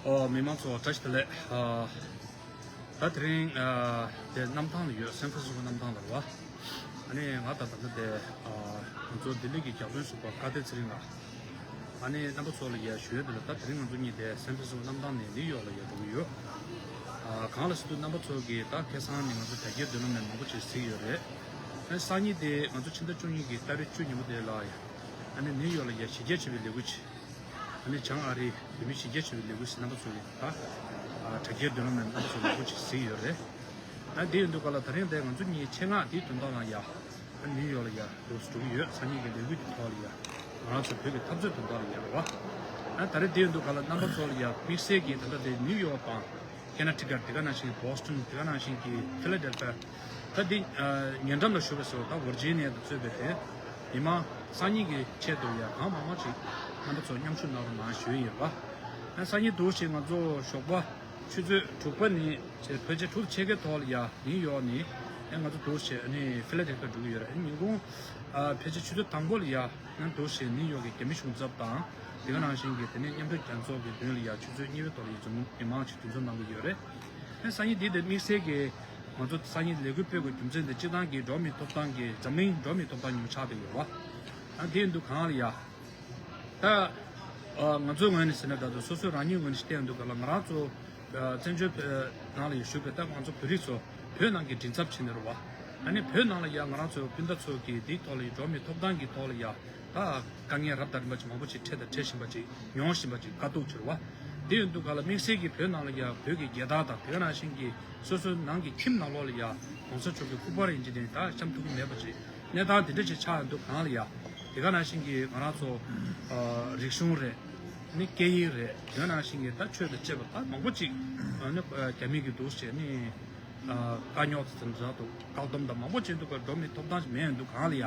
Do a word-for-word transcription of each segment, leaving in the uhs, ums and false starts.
ཨོ། མི་མང་ཚོ་བཀྲ་ཤིས་བདེ་ལེགས། ཨ། ད་དེ་རིང་ཨ་དེ་གནམ་ཐང་ལ་ཡོད། སན་ཧྥ་རན་སི་སྐོ་གནམ་ཐང་ལ་རེད་བ། ཨ་ནི་ང་ད་ད་ལྟ་དེ་ཨ་ང་ཚོ་ལྡི་ལི་གི་བརྒྱ་དཔོན་ཟུར་པ་སྐལ་ལྡན་ཚེ་རིང་ལགས། ཨ་ནི་རྣམ་པ་ཚོ་ལ་ཡ་ཞུ་ཡས་དེ་ལ། ད་དེ་རིང་ང་ཚོ་གཉིས་དེ་སན་ཧྥ་རན་སི་སྐོ་གནམ་ཐང་ནས་ནིའུ་ཡོག་ལ་ཡ་འགྲོ་གི་ཡོད། ཨ་གང་ལ་ཟེར་དུས་རྣམ་པ་ཚོ་གིས་ད་ཁ་སང་ནས་ང་ཚོ་དྲ་རྒྱའི་མདུན་ལམ་ནས་མང་པོ་ཅིག་གཟིགས་ཡོད་རེད། ཨ་ནི་སང་ཉིན་དེ་ང་ཚོ་ཕྱི་ཟླ་བཅུ་གཉིས་ཀྱི་ཏ་རིག་བཅུ་ཉིན་མོ་དེ་ལ་ཡ་ཨ་ནི་ནིའུ་ཡོག་ལ་ཡ་གཞི་རྒྱ་ཆེ་བའི་ལས་འགུལ་ཅིག་ཨ་ནི་བྱང་ཨ་རིའི་བོད་མི་གཞིས་རྒྱ་ཆེ་བའི་ལས་འགུལ་ཟེར་རྣམ་པ་ཚོ་ཡིས་ད་དྲ་རྒྱའི་མདུན་ལམ་ནས་རྣམ་པ་ཚོ་མང་པོ་ཅིག་གཟིགས་ཡོད་རེད། ཨ་དེ་ཡིན་དུས་ག་ལ་ད་རིང་དེ་ང་ཚོ་གཉིས་ཆེད་མངགས་དེའི་དོན་དག་ལ་ཡ་ཨ་ནིའུ་ཡོག་ལ་ཡ་འགྲོ་འགྲོ་གི་ཡོད། སང་ཉིན་གྱི་ལས་འགུལ་གྱི་ཐོག་ལ་ཡ་ང་རང་ཚོ་བོད་ཀྱི་འཐབ་རྩོད་དོན་དག་ལ་ཡ་རེད་བ། ཨ་ད་རེས་དེ་ཡིན་དུས་ག་ལ་རྣམ་པ་ཚོ་ལ་ཡ་དམིགས་བསལ་གྱིས་ད་ལྟ་དེ་ནིའུ་ཡོག་དང་། ཀེ་ན་ཊི་ཀཊ། དེ་ག་ནང་བཞིན་གྱི་བྷོ་སི་ཊོན། དེ་ག་ནང་བཞིན་གྱི་ཕི་ལ་ཌེལ་ཕི་ཡ། ད་འདི་ཉེ་འགྲམ་ལ་བཞུགས་པའི་སོ་ད་ཝར་ཇི་ནི་ཡ་དང་གཙོས་པའི་དེ་མི་མང་སང་ཉིན་གྱི་ཆེད་དུ་ཡ་གང་མང་མང་ཅིག་རྣམ་པ་ཚོ་མཉམ་ཞུགས་གནང་རོགས་གནང་ཞུ་ཡི་ཡོད་པ། ཨ་སང་ཉིན་འདུག་ཞེས་ང་ཚོ་ཞོགས་པ་ཆུ་ཚོད་དྲུག་པ་ནས་ཕལ་ཆེར་དྲུག་ཕྱེད་ཀའི་ཐོག་ལ་ཡ་ནིའུ་ཡོག་ནས་ཨ་ང་ཚོ་འདུག་ཞེས་ཨ་ནི་ཕི་ལ་ཌེལ་ཕི་ཡ་འགྲོ་གི་ཡོད་རེད། ཨ་ཉིན་གུང་ཨ་ཕལ་ཆེར་ཆུ་ཚོད་དང་པོ་ལ་ཡ་ང་འདུག་ཞེས་ནིའུ་ཡོག་གི་རྒྱ་མི་གཞུང་ཚབ་དང་། དེ་ག་ནང་བཞིན་གྱི་དེ་ནས་མཉམ་འབྲེལ་རྒྱལ་ཚོགས་ཀྱི་མདུན་ལ་ཡ་ཆུ་ཚོད་གཉིས་པའི་ཐོག་ལ་ཡ་འཛོམས་མི་མང་ཅིག་འདུ་འཛོམས་གནང་གི་ཡོད་རེད། ཨ་སང་ཉིན་འདི་དེ་དམིགས་བསལ་གྱི་ང་ཚོ་སང་ཉིན་ལས་འགུལ་སྤེལ་དགོས་རྒྱུ་མཚན་དེ་སྤྱིར་བཏང་གི་འགྲོ་བ་མིའི་ཐོབ་ཐང་གི་འཛམ་གླིང་འགྲོ་བ་མིའི་ཐོབ་ཐང་ཉིན་མོ་ཆགས་བསྡད་ཡོད་བ། ཨ་དེ་ཡིན་དུས་གང་ལ་ཡ། ད་ཨ་ང་ཚོའི་ངོས་ནས་ཟེར་ན་ད་དུང་སོ་སོའི་རང་ཉིད་ངོས་ནས་བལྟས་ཡོང་དུས་ག་ལ་ང་རང་ཚོ་ཨ་བཙན་བྱོལ་བོད་ནང་ལ་ཡ་བཞུགས་པའི་ད་ང་ཚོ་བོད་རིགས་ཚོ་བོད་ནང་གི་མགྲིན་ཚབ་བྱས་ནས་རེད་བ། ཨ་ནི་བོད་ནང་ལ་ཡ་ང་རང་ཚོའི་སྤུན་ཟླ་ཚོ་གིས་དེའི་ཐོག་ལ་ཡ་འགྲོ་བ་མིའི་ཐོབ་ཐང་གི་ཐོག་ལ་ཡ་ད་དཀའ་ངལ་རབ་དང་རིམ་པ་ཅིག་མང་པོ་ཅིག་འཕྲད་དང་འཕྲད་བཞིན་པ་ཅིག་མྱོང་བཞིན་པ་ཅིག་དཀའ་སྡུག་ཅིག་རེད་བ། དེ་ཡིན་དུས་ག་ལ་དམིགས་བསལ་གྱི་བོད་ནང་ལ་ཡ་བོད་ཀྱི་རྒྱལ་དར་དང་དེ་ག་ནང་བཞིན་གྱི་སོ་སོའི་ནང་གི་ཁྱིམ་ནང་ལོགས་ལ་ཡ་གོང་ས་མཆོག་གི་སྐུ་པར་ཡིན་གཅིག་མིན་གཅིག་ད་བཤམས་ཐུབ་ཀྱི་མེད་པ་ཅིག་གནས་སྟངས་དེ་འདྲ་ཅིག་ཆགས་ཡོང་དུས་གང་ལ་ཡ། དེ་ག་ནང་བཞིན་གྱི་ང་རང་ཚོ་ཨ་རིག་གཞུང་རེད། ནི་སྐད་ཡིག་རེད། དེ་ག་ནང་བཞིན་གྱི་ད་ཆོས་དང་བཅས་པ་ད་མང་པོ་ཅིག་ཨ་ནི་རྒྱ་མི་གི་འདུག་བྱས་ནི་ཨ་དཀའ་རྙོག་དང་འདྲ་འདུག་བཀག་སྡོམ་དང་མང་པོ་བྱས་འདུག་ག་འགྲོ་མི་ཐོབ་ཐང་ཅིག་མེད་ཡོང་དུས་གང་ལ་ཡ།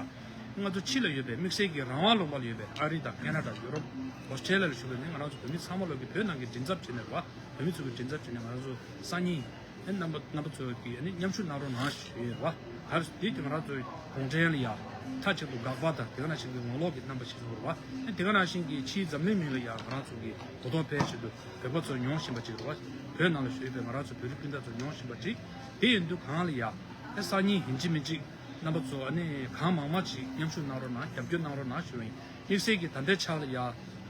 ང་ཚོ་ཕྱི་ལ་ཡོད་པའི་དམིགས་བསལ་གྱི་རང་དབང་ལུང་པ་ལ་ཡོད་པའི་ཨ་རི་དང་ཁེ་ན་ཌ། ཡུ་རོབ། ཨོ་སི་ཀྲེ་ལི་ཡ་ལ་བཞུགས་པའི་ནི་ང་རང་ཚོ་བོད་མི་ཚང་མ་ལོག་གི་བོད་ནང་གི་མགྲིན་ཚབ་བྱས་ནས་རེད་བ། བོད་མི་ཚོ་གི་མགྲིན་ཚབ་བྱས་ནས་ང་རང་ཚོ་སང་ཉིན། ཨེ་རྣམ་པ་རྣམ་པ་ཚོ་གིས་ཨ་ནི་མཉམ་ཞུགས་གནང་རོགས་གནང་ཞུ་ཡི་རེད་བ། ག་རེ་ཟེར་དུས་ང་རང་ཚོའི་གུང་ཁྲན་ལ་ཡ་མཐའ་གཅིག་ཏུ་དགག་པ་དང་དེ་ག་ནང་བཞིན་གྱི་ངོ་ལོག་གི་རྣམ་པ་ཞིག་བཟོ་དགོས་རེད་བ། ཨེ་དེ་ག་ནང་བཞིན་གྱི་ཕྱིའི་འཛམ་གླིང་མིང་ལ་ཡ་ང་རང་ཚོ་གི་གོ་རྟོགས་སྤེལ་ཆེད་དུ་བོད་པ་ཚོ་མྱོང་བཞིན་པ་ཅིག་རེད་བ། བོད་ནང་ལ་བཞུགས་པའི་ང་རང་ཚོ་བོད་རིགས་སྤུན་ཟླ་ཚོ་མྱོང་བཞིན་པ་ཅིག་དེ་ཡིན་དུས་གང་ལ་ཡ་ཨེ་སང་ཉིན་ཡིན་གཅིག་མིན་གཅིག་རྣམ་པ་ཚོ་ཨ་ནི་གང་མང་མང་ཅིག་མཉམ་ཞུགས་གནང་རོགས་གནང་། རྒྱབ་སྐྱོར་གནང་རོགས་གནང་ཞུ་བ་ཡིན། དམིགས་བསལ་གྱི་ད་ལྟའི་ཆར་ལ་ཡ་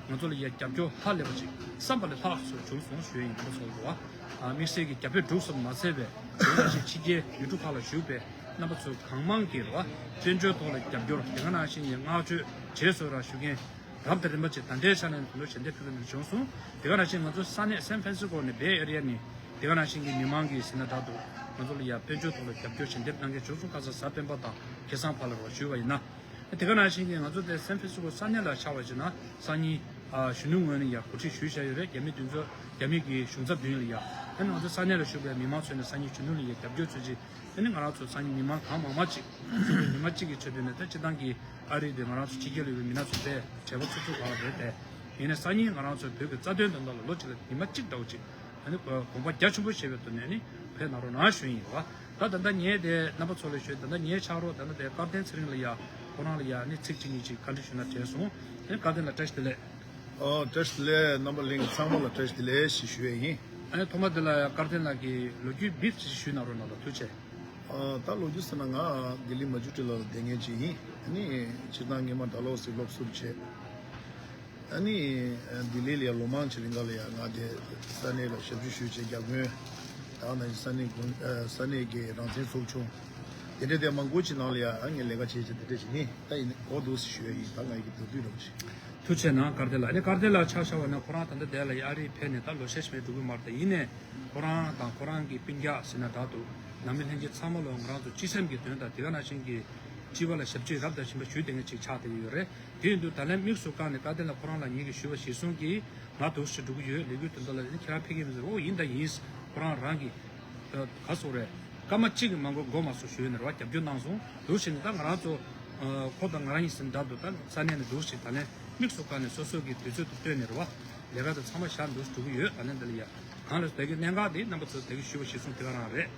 ང་ཚོ་ལ་ཡ་རྒྱབ་སྐྱོར་ཧ་ལས་པ་ཅིག་བསམ་པ་ལས་ལྷག་ཙམ་བྱུང་སོང་ཞུ་ཡ་ཡིན། རྣམ་པ་ཚོ་ལ་རེད་བ། ཨ་དམིགས་བསལ་གྱི་རྒྱ་བོད་འབྲུག་གསུམ་མ་ཚད་པའི་དེ་འདྲ་ཞིག་ཕྱི་རྒྱལ་ཡུལ་གྲུ་ཁག་ལ་བཞུགས་པའི་རྣམ་པ་ཚོ་གང་མང་གིས་རེད་བ། དཔལ་འབྱོར་ཐོག་ལ་རྒྱབ་སྐྱོར། དེ་ག་ནང་བཞིན་གྱི་བསྔགས་བརྗོད་རྗེས་སུ་ར་ཞུ་མཁན་རབ་དང་རིམ་པ་ཅིག་ད་ལྟའི་ཆ་ནས་དེ་འདྲ་ཞལ་འདེབས་ཕུལ་མཁན་བྱུང་སོང་། དེ་ག་ནང་བཞིན་ང་ཚོ་ས་གནས་སན་ཧྥ་རན་སི་ཀོ་ནས་བེ་ཨེ་རི་ཡ་ནས་དེ་ག་ནང་བཞིན་གྱི་མི་མང་གིས་ཟེར་ན་འདྲ་འདུག་ང་ཚོ་ལ་ཡ་དཔལ་འབྱོར་ཐོག་ལ་རྒྱབ་སྐྱོར་ཞལ་འདེབས་གནང་མཁན་བྱུང་སོང་། ཁ་སང་གཟའ་སྤེན་པ་དང་ཁ་སང་བར་ལ་རོགས་ཞུས་པ་ཡིན་ན། དེ་ག་ནང་བཞིན་གྱི་ང་ཚོ་དེ་སན་ཧྥ་རན་སི་ཀོ་ས་གནས་ལ་ཆགས་པ་བྱས་ན་སང་ཉིན་ཨ་གཞོན་ནུ་ངོས་ནས་ཡ་གོ་སྒྲིག་ཞུས་བཞག་ཡོད་རེད། རྒྱ་མི་མདུན་ཚོགས་རྒྱ་མི་གི་གཞུང་ཚབ་མདུན་ལ་ཡ། ཨ་ནི་ང་ཚོ་ས་གནས་ལ་བཞུགས་པའི་མི་མང་ཚོས་ནས་སང་ཉིན་གཞོན་ནུ་ལ་ཡ་རྒྱབ་སྐྱོར་ཚུལ་གྱིས་ཨ་ནི་ང་རང་ཚོ་སང་ཉིན་མི་མང་གང་མང་མང་ཅིག་བཞུགས་པའི་ཉི་མ་གཅིག་གི་ཆེད་དུ་ནས་ད་སྤྱི་བཏང་གི་ཨ་རི་དེ་ང་རང་ཚོ་ཕྱི་རྒྱལ་ལ་ཡོད་པའི་མི་སྣ་ཚོ་དེ་བྲེལ་བ་ཚུབ་ཚུབ་ག་ལ་རེད་དེ། ཡིན་ནའི་སང་ཉིན་ང་རང་ཚོའི་བོད་ཀྱི་རྩ་དོན་དོན་དག་ལ་ལོ་གཅིག་ལ་ཉི་མ་གཅིག་འདྲ་བོ་ཅིག་ཨ་ནི་དགོངས་པ་རྒྱ་ཆེན་པོ་བཞེས་པའི་ཐོག་ནས་ནི་ཕེབས་གནང་རོགས་གནང་ཞུ་ཡིན་རེད་བ། ད་ད་ལྟ་ངས་དེ་རྣམ་པ་ཚོ་ལ་ཞུས། ད་ལྟ་ངའི་ཕྱག་རོགས་ད་ལྟ་དེ་སྐལ་ལྡན་ཚེ་རིང་ལ་ཡ་ཁོ་རང་ལ་ཡ་ནི་ཚིག་གཅིག་གཉིས་ཅིག་བཀའ་འདྲི་ཞུ་ན་དྲན་སོང་། ཨ་ནི་སྐལ་ལྡན་ལགས་བཀྲ་ཤིས་བདེ་ལེགས། ཨོ་བཀྲ་ཤིས་བདེ་ལེགས། རྣམ་པ་ལྷན་རྒྱས་ཚང་མ་ལ་བཀྲ་ཤིས་བདེ་ལེགས་ཞེས་ཞུ་ཡས་ཡིན། ཨ་ནི་ཐོག་མ་དེ་ལ་ཡ་སྐལ་ལྡན་ལགས་ཀྱིས་ལོ་རྒྱུས་བིབ་ཅིག་ཞུས་གནང་རོགས་གནང་དང་། ཐུགས་རྗེ་ཆེ། ཨ་ད་ལོ་རྒྱུས་ཟེར་ན་ང་ལྡི་ལི་མ་ཇུ་ཊི་ལ་བསྡད་མཁན་ཅིག་ཡིན། ཨ་ནི་སྤྱིར་བཏང་སྔོན་མ་ཌལ་ཧོ་སི་སློབ་ཟུར་བྱས། ཨ་ནི་ལྡི་ལི་ལ་ཡ་ལོ་མང་ཅིག་རིང་ག་ལ་ཡ་ང་དེ་ས་གནས་ལ་ཞབས་ཞུ་ཞུས་བྱས། རྒྱ་དཔོན་དང་ནང་བཞིན་ས་གནས་དགོན་ཨ་ས་གནས་ཀྱི་རང་བཙན་ཚོགས་ཆུང་དེ་འདྲ་དེ་མང་པོ་ཅིག་ནང་ལ་ཡ་ཨ་ངས་ལས་ཀ་བྱས་བྱས་དེ་འདྲ་ཞིག་ཡིན། ད་ཡིན་གོ་འདུག་ཞུ་ཡ་ཡིན། ད་ང་ཡི་གི་མདོར་བསྡུས་རང་ཞིག་ཐུགས་རྗེ་ཆེ་གནང་། སྐལ་ལྡན་ལགས། ཨ་ནི་སྐལ་ལྡན་ལགས་ཆ་བཞག་པ་ན་ཁོ་རང་ད་ལྟ་དེ་ལ་ཡ་ཨ་རིར་ཕེབས་ནས་ད་ལོ་ཤས་ཤིག་མ་འགྲོ་གི་མ་རེད། ད་ཡིན་ནའི་ཁོ་རང་དང་ཁོ་རང་གི་སྤུན་ཀྱག་ཟེར་ན་འདྲ་འདུག་ནང་མི་ལྷན་རྒྱས་ཚང་མ་ལོ་ང་རང་ཚོ་སྤྱི་སེམས་ཀྱི་དོན་དང་དེ་ག་ནང་བཞིན་གྱི་སྤྱི་པ་ལ་ཞབས་ཕྱི་རབ་དང་རིམ་པ་ཞུས་བསྡད་མཁན་ཅིག་ཆགས་བསྡད་ཡོད་རེད། དེ་ཡིན་དུས་ད་ལན་དམིགས་སུ་བཀར་ནས་སྐལ་ལྡན་ལགས་ཁོ་རང་ལ་ངེད་ཀྱིས་ཞུ་བ་གཞིར་བཟུང་གིས་ང་འདུག་སེ་འགྲོ་གི་ཡོད། ལས་འགུལ་དོན་དག་ལ་ནི་ཁྱེད་རང་ཕེབས་ཀྱི་མི་འདུག་ཨོ་ཡིན་ད་ཡིན། ཁོ་རང་རང་གི་ཨ་ག་སོག་རེད། སྐར་མ་གཅིག་གི་མ་འགོར་འགོར་མ་སོང་ཞུས་ནས་རེད་བ། རྒྱབ་སྐྱོར་གནང་སོང་། འདུག་སེ་ནི་ད་ང་རང་ཚོ་ཨ་ཁོ་དང་ང་རང་གཉིས་ཟིན་འདྲ་འདུག་ད་ས་གནས་ནས་འདུག་སེ་ད་ལན་དམིགས་སུ་བཀར་ནས་སོ་སོ་གི་དུས་ཚོད་དུ་བཏོན་ནས་རེད་བ། ལས་ཀ་དང་ཚང་མ་བཞག་འདུག་སེ་འགྲོ་གི་ཡོད། ད་ལན་འདི་ལ་ཡ་གང་ལ་ད་གི་གནད་འགག་དེ་རྣམ་པ་ཚོ་ད་གི་ཞུ་བ་གཞིར་བཟུང་དེ་ག་རང་རེད།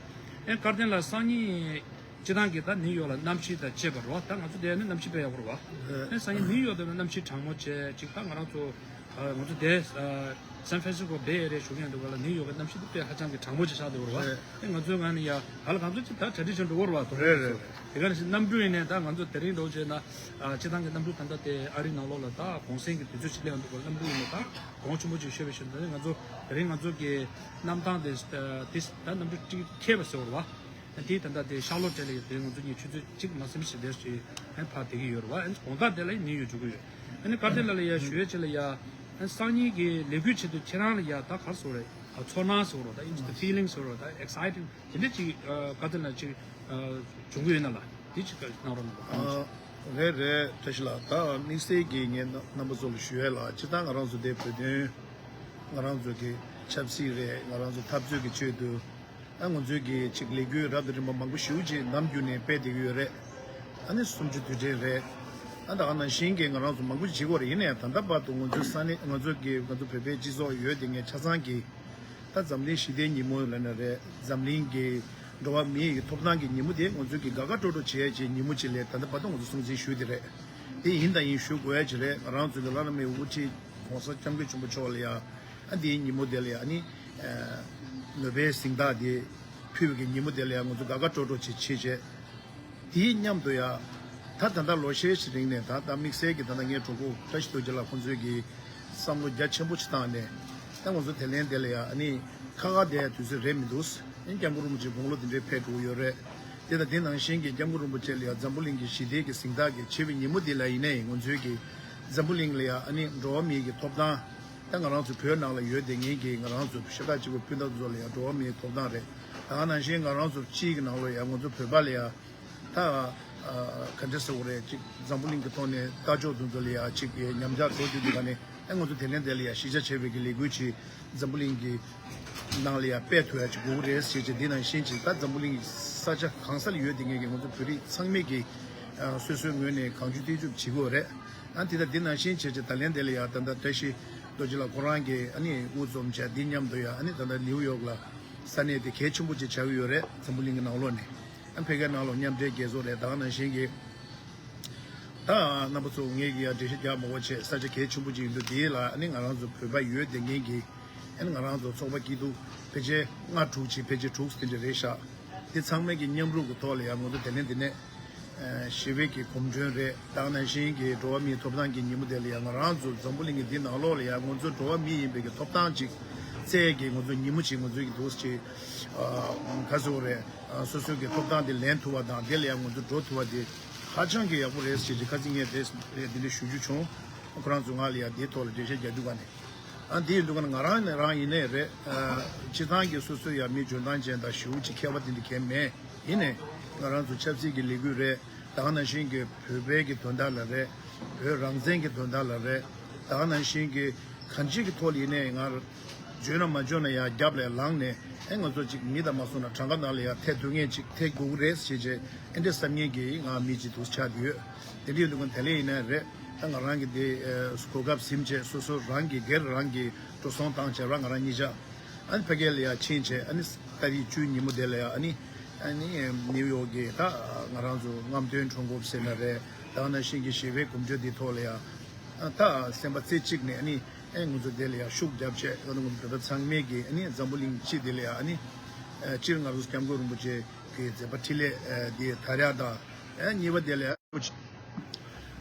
ཨེ་སྐལ་ལྡན་ལགས་སང་ཉིན་སྤྱིར་བཏང་གི་ད་ནིའུ་ཡོག་ལ་གནམ་གཤིས་དང་བཅས་པ་རེད་བ། ད་ང་ཚོ་དེ་ནི་གནམ་གཤིས་དཔེ་ཡག་པོ་རེད་བ། ཨེ་སང་ཉིན་ནིའུ་ཡོག་དེ་ན་གནམ་གཤིས་གྲང་མོ་བྱས་ཅིག་ད་ང་རང་ཚོ་ ང་ཚོ་དེ་སན་ཧྥ་རན་སི་སྐོ་བྷེ་ཨེ་རི་ཡ་བཞུགས་མཁན་འདུག་ག་ལ། ནིའུ་ཡོག་གི་གནམ་གཤིས་དེ་དཔེ་ཧ་ཅང་གི་གྲང་མོ་ཅིག་ཆགས་བསྡད་ཡོད་རེད་བ། རེད། ཨེ་ང་ཚོའི་ངང་ནས་ཡ་ག་ལ་གང་འཚམ་ཅིག་ད་ཊེ་ཌི་ཤན་འགྲོ་གི་རེད་བ། དོ་རེད་རེད། དེ་ག་ནང་བཞིན་གནམ་གྲུ་ཡིན་ནའི་ད་ང་ཚོ་དེ་རིང་འགྲོ་བྱས་ན་ཨ་སྤྱི་བཏང་གི་གནམ་གྲུ་ད་ལྟ་དེ་ཨ་རིའི་ནང་ལོགས་ལ་ད་གུང་སེང་གི་དུས་ཚོད་ཅིག་སླེབས་འདུག་ག། གནམ་གྲུ་ཡིན་ནའི་ད་གོང་ཆེན་པོ་ཅིག་ཤོར་བའི་ཕྱིར་ད་ནི་ང་ཚོ་དེ་རིང་ང་ཚོ་གི་གནམ་ཐང་དེ་དེ་ད་གནམ་གྲུ་ཅིག་འཁེལ་བ་ཟེར་བ་རེད་བ། དེའི་ད་ལྟ་དེ་ཤར་ལོ་ཊི་ལ་ཡོད་དེ་ང་ཚོ་གཉིས་ཆུ་ཚོད་གཅིག་མ་ཟིན་ཞིག་དེ་ཞིག་ཕར་བསྡད་ཀྱི་ཡོད་རེད་བ། ཨ་ནི་དགོང་དག་དེ་ལ་ནིའུ་ཡོག་འགྲོ་གི་ཡོད། ཨ་ནི་སྐར་དེ་ལ་ལ་ཡ་ཞུ་ཡས་ཆེ་ལ་ཡ། ཨ་སང་ཉིན་གྱི་ལས་འགུལ་ཆེད་དུ་ཁྱེད་རང་ལ་ཡ་ད་ག་རེ་ཟེར་དགོས་རེད། ཨ་ཚོར་སྣང་ཟེར་དགོས་རེད། ད་ཨིན་ཇི་ད་ཕི་ལིང་ཟེར་དགོས་རེད། ད་ཨེག་སའི་ཊིང་དེ་འདྲ་ཅིག་ཨ་སྐར་དེ་ལ་ཅིག་ཨ་བྱུང་གི་ཡོད་ན་ལ་དེ་ཅིག་གནང་རོགས་གནང་། ཨ་རེད་རེད། བཀྲ་ཤིས་ལགས། ད་དམིགས་བསལ་གྱི་ངས་རྣམ་པ་ཚོ་ལ་ཞུ་ཡས་ལ་སྤྱིར་བཏང་ང་རང་ཚོ་དེ་བོད་དོན་ང་རང་ཚོ་གི་ཆབ་སྲིད་རེད། ང་རང་ཚོ་འཐབ་རྩོད་ཀྱི་ཆེད་དུ། ཨ་ང་ཚོའི་གི་ཅིག་ལས་འགུལ་རབ་དང་རིམ་པ་མང་པོ་ཞེ་པོ་ཅིག་ནམ་རྒྱུན་ནས་སྤེལ་བསྡད་ཀྱི་ཡོད་རེད། ཨ་ནི་གསུམ་བཅུ་དུས་དྲན་རེད། ཨ་ད་ག་ནང་བཞིན་གྱི་ང་རང་ཚོ་མང་པོ་ཅིག་བྱེད་ཀྱི་ཡོད་རེད། ཡིན་ན་ཡང་ད་ལྟ་བར་དུ་ང་ཚོའི་ས་གནས་ང་ཚོ་གི་ང་ཚོ་བོད་པའི་སྤྱི་ཚོགས་ཡོད་དེ་ངས་ཆ་ཚང་གི་ད་འཛམ་གླིང་ཞི་བདེའི་ཉིན་མོ་ལབ་ན་རེད། འཛམ་གླིང་གི་འགྲོ་བ་མིའི་གི་ཐོབ་ཐང་གི་ཉིན་མོ་དེ་ང་ཚོའི་གི་དགའ་དགའ་སྤྲོ་སྤྲོ་བྱེད་ཡས་ཀྱི་ཉིན་མོ་ཅིག་ལ་ད་ལྟ་བར་དུ་ང་ཚོ་སྲུང་བརྩི་ཞུས་བསྡད་རེད། དེ་ཡིན་དང་ཡིན་ཞུ་དགོས་ཡ་ཅིག་རེད། ང་རང་ཚོ་གི་བླ་ན་མེད་པའི་དབུ་ཁྲིད་༸གོང་ས་༸སྐྱབས་མགོན་ཆེན་པོ་མཆོག་ལ་ཡ། ཨ་འདིའི་ཉིན་མོ་དེ་ལ་ཡ་ཨ་ནི། ནོ་བེལ་གཟེངས་རྟགས་དེ་ཕུལ་བའི་གི་ཉིན་མོ་དེ་ལ་ཡ་ང་ཚོ་དགའ་དགའ་སྤྲོ་སྤྲོ་བྱེད་བྱེད་བྱས། དེའི་མཉམ་དུ་ཡ། ད་ད་ལྟ་ལོ་ཤས་ཤིག་རིང་ནས་ད་ད་དམིགས་བསལ་གྱི་ད་ལྟ་ངའི་གྲོགས་པོ་བཀྲ་ཤིས་རྡོ་རྗེ་ལགས་ཁོང་ཚོའི་གི་བསམ་བློ་རྒྱ་ཆེན་པོ་ཞིག་བཏང་ནས། ད་ང་ཚོ་དེ་ལན་དེ་ལ་ཡ་ཨ་ནི་ཁ་ཁ་བསྡད་ཡ་དུས་ཚོད་རེད་མི་འདུག་ཨ་ནི་སྐྱབས་མགོན་རིན་པོ་ཆེ་དགུང་ལོ་དེ་འདྲའི་ཕེབས་འགྲོ་གི་ཡོད་རེད། དེ་དང་དེ་ནང་བཞིན་གྱི་སྐྱབས་མགོན་རིན་པོ་ཆེ་ལ་ཡ་འཛམ་བུ་གླིང་གི་ཞི་བདེ་གི་གཟེངས་རྟགས་ཀྱི་བྱེད་པའི་ཉིན་མོ་འདི་ལ་ཡིན་ནའི་ང་ཚོའི་གི་འཛམ་བུ་གླིང་ལ་ཡ་ཨ་ནི་འགྲོ་བ་མིའི་གི་ཐོབ་ཐང་། ད་ང་རང་ཚོ་བོད་ནང་ལ་ཡོད་བསྡད་མཁན་གྱི་ང་རང་ཚོ་ཤ་ཁྲག་གཅིག་པ་སྤུན་ཟླ་ཚོ་ལ་ཡ་འགྲོ་བ་མིའི་ཐོབ་ཐང་རེད། ད་ག་ནང་བཞིན་ང་རང་ཚོ་སྤྱིའི་གི་ནང་ལ་ཡ་ང་ཚོ་བོད་པ་ལ་ཡ། ད་ག་འདྲ་ཟེར་དགོས་རེད། ཅིག་འཛམ་བུ་གླིང་གི་ཐོག་ནས་ལྟ་ཕྱོགས་དེ་ཚོ་ལ་ཡ་ཅིག་ཉམས་ཆག་འགྲོ་རྒྱུ་འདུག་ག་ནས། ཨ་ང་ཚོ་དེ་ལན་དེ་ལ་ཡ་གཞིས་ཆགས་བྱས་པའི་གི་ལས་འགུལ་ཅིག་འཛམ་བུ་གླིང་གི་ནང་ལ་ཡ་སྤེལ་ཐུབ་ཡ་ཅིག་དགོས་ཀྱི་རེད་ཟེར་བྱས། འདི་ནང་བཞིན་ཅིག་ད་འཛམ་བུ་གླིང་གི་ས་ཆ་གང་ས་ལ་ཡོད་བསྡད་མཁན་གྱི་ང་ཚོ་བོད་རིགས་ཚང་མས་ཀྱི་སོ་སོའི་ངོས་ནས་གང་ཅི་ཐུབ་ཅི་བྱེད་དགོས་རེད། ཨ་དེ་ད་འདི་ནང་བཞིན་བྱས་བྱས་ད་ལན་དེ་ལ་ཡ་ད་ལྟ་བཀྲ་ཤིས་རྡོ་རྗེ་ལགས་ཁོ་རང་གིས་ཨ་ནི་དབུ་འཛོམས་བྱས། འདི་མཉམ་དུ་ཡ་ཨ་ནི་ད་ལྟ་ནིའུ་ཡོག་ལ་ས་གནས་དེ་གལ་ཆེན་པོ་ཅིག་ཆགས་ཀྱི་ཡོད་རེད། འཛམ་བུ་གླིང་གི་ནང་ལོགས་ནས། ཨ་ཕ་གིའི་ནང་ལོགས་མཉམ་འབྲེལ་རྒྱལ་ཚོགས་རེད། ད་ག་ནང་བཞིན་གྱི། ད་རྣམ་པ་ཚོ་ངེད་ཀྱི་ཡ་འགྲེལ་བཤད་རྒྱག་མ་དགོས་བྱས། ས་ཆ་གལ་ཆེན་པོ་ཅིག་ཡིན་དུས་དེ་ལ་ཨ་ནི་ང་རང་ཚོ་བོད་པ་ཡོད་བསྡད་མཁན་གྱི་ཨ་ནི་ང་རང་ཚོ་ཚོགས་པ་སྐྱིད་སྡུག་ཕལ་ཆེར་ལྔ་དྲུག་ཅིག་ཕལ་ཆེར་དྲུག་དེ་འདྲ་རེད་ཤག་དེ་ཚང་མས་ཀྱི་མཉམ་རུབ་ཀྱི་ཐོག་ལ་ཡ་ང་ཚོ་དེ་ལན་དེ་ནས་ཨ་ཞི་བའི་གི་གོམ་བགྲོད་རེད། ད་ག་ནང་བཞིན་གྱི་འགྲོ་བ་མིའི་ཐོབ་ཐང་གི་ཉིན་མོ་དེ་ལ་ཡ་ང་རང་ཚོ་འཛམ་བུ་གླིང་གི་འདི་ནང་ལོགས་ལ་ཡ་ང་ཚོ་འགྲོ་བ་མི་ཡིན་པའི་གི་ཐོབ་ཐང་ཅིག་བཙལ་གྱི་ང་ཚོ་ཉིན་མོ་ཅིག་ང་ཚོའི་གི་འདུག་ཅིག་ཨ་ག་ཟེར་དགོས་རེད། སོ་སོའི་གི་ཐོབ་ཐང་དེ་ལེན་ཐུབ་པ་དང་དེ་ལ་ཡང་ང་ཚོ་འགྲོ་ཐུབ་པ་དེ་ཧ་ཅང་གི་ཡག་པོ་རེད་ཟེར་གྱི་ཁ་སང་ངས་དེ་དེ་འདྲ་ཞུ་རྒྱུ་བྱུང་། ཁོ་རང་ཚོ་ང་ལ་ཡང་དེའི་ཐོག་ལ་འགྲེལ་བཤད་རྒྱག་རྒྱུ་ག་ནས། ཨ་འདི་ཡིན་དུས་ག་ན་ང་རང་ནས་རང་ཡིན་ནའི་རེད། ཨ་སྤྱིར་བཏང་གི་སོ་སོ་ཡང་མི་འཇོན་ཐང་ཅན་དང་ཞེ་པོ་ཅིག་མཁས་པ་དེ་འདྲ་གང་ཡང་མེད། ཡིན་ནའི་ང་རང་ཚོ་ཆབ་སྲིད་ཀྱི་ལས་འགུལ་རེད། ད་ག་ནང་བཞིན་གྱི་བོད་པའི་གི་དོན་དག་ལ་རེད། བོད་རང་བཙན་གྱི་དོན་དག་ལ་རེད། ད་ག་ནང་བཞིན་གྱི་གང་ཅིའི་གི་ཐོག་ལ་ཡིན་ནའི་ང་འཇོན་ན་མ་འཇོན་ན་ཡང་རྒྱབ་ལ་ལངས་ནས། ཨེ་ང་ཚོ་ཅིག་མི་དང་མ་སོང་ན་གྲངས་ཀ་ནང་ལ་ཡང་ཐེ་ཐུབ་མཁན་ཅིག་ཐེ་དགོས་ཀྱི་རེད་ཟེར་བྱས་ཨེ་འདྲས་བསམ་མཁན་གྱི་ང་མི་ཅིག་འདུག་ཆགས་བསྡད་ཡོད། དེ་འདྲ་ཡིན་དུས་ང་དེ་ལས་ཡིན་ན་རེད། ད་ང་རང་གི་དེ་གོ་སྐབས་ཟིན་བྱས་སོ་སོ་རང་གི་སྒེར་རང་གི་འགྲོ་སོང་བཏང་བྱས་ར་ང་རང་གཉིས་ཆ་ཨ་ནི་ཕ་གི་ལ་ཡ་ཕྱིན་བྱས། ཨ་ནི་ཏ་རིག་བཅུ་ཉིན་མོ་དེ་ལ་ཡ་ཨ་ནི་ཨ་ནི་ནིའུ་ཡོག་གི་ད་ང་རང་ཚོ་རྔམ་སྟོན་ཁྲོམ་སྐོར་ཟེར་ན་རེད། ད་ག་ནང་བཞིན་གྱི་ཞི་བའི་གོམ་བགྲོད་འདིའི་ཐོག་ལ་ཡ་ད་སེམས་པ་རྩེ་གཅིག་ནས་ཨ་ནི་ཨེ་ང་ཚོ་དེ་ལ་ཡ་ཤུགས་རྒྱབ་བྱས། ང་ཚོ་བོད་པ་ཚང་མས་ཀྱི་ཨ་ནི་འཛམ་བུ་གླིང་སྤྱི་དེ་ལ་ཡ་ཨ་ནི་སྤྱིར་ང་ཚོ་སྐྱབས་མགོན་རིན་པོ་ཆེ་གི་མཛད་པ་འཕྲིན་ལས་འདི་དར་ཡག་དང་། ཨ་གཉིས་པ་དེ་ལ་ཡ་